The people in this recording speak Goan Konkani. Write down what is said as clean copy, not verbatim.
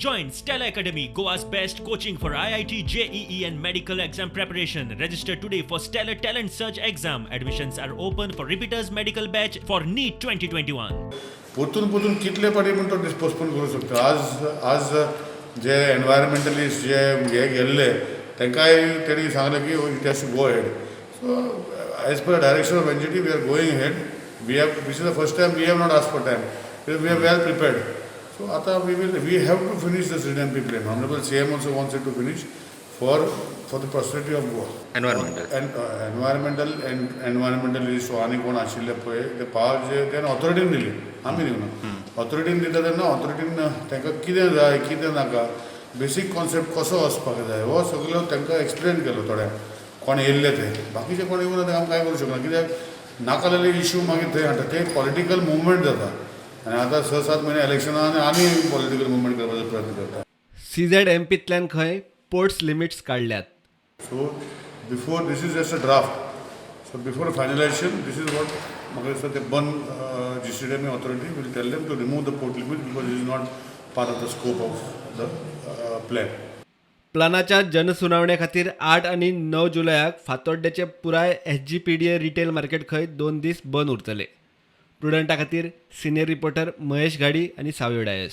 Join Stellar Academy, Goa's best coaching for IIT, JEE, and medical exam preparation. Register today for Stellar Talent Search exam. Admissions are open for repeaters medical batch for NEET 2021. परतून परतून कितले फाटी म्हण तो पोस्टपोन करूं शकता. आज आज जे एनवायरमेंटलिस्ट जे हे गेल्ले, तांकांय तेणी सांगलें की it has to go ahead. So as per direction of NGT, we are going ahead. We have this is the first time we have not asked for time. We are well prepared. So आतां we have to finish the CDMP plan. Honourable CM also wants it to finish for the prosperity of Goa. Environmental. And environmental and environmentalist आनी कोण आशिल्ले पळय, ते पावर जे तेणें ऑथॉरिटीन दिली, आमी दिवना. ऑथॉरिटीन दिता तेन्ना ऑथॉरिटीन तांकां कितें जाय, कितें नाका, बेसीक कॉन्सेप्ट कसो वचपाक जाय, हो सगळो तांकां एक्सप्लेन केलो थोड्यांक कोण येयल्ले ते. बाकीचे कोण येवना, ते आमी कांय करूं शकना, कित्याक नाका जाल्ले इश्यू मागीर थंय हाडटा, ते पॉलिटिकल मुवमेंट जाता आनी आतां 6-7 म्हयने इलेक्शनां आनी आनी पॉलिटिकल मुवमेंट करपाचो प्रयत्न करता. सीझेड एमपींतल्यान खंय पोर्ट्स लिमिट्स काडल्यात. So before, this is just a draft. So before finalization, this is what म्हाका दिसता ते बन GCDMA authority will tell them to remove the port limit because it is not part of the scope of the plan. प्लानाच्या जनसुनावणे खातीर 8 आनी 9 जुलयाक फातोड्डेचे पुराय एसजीपीडीए रिटेल मार्केट खंय 2 दीस बंद उरतले. प्रुडंटा खातीर सिनियर रिपोर्टर महेश घाडी आनी सावयो डायस.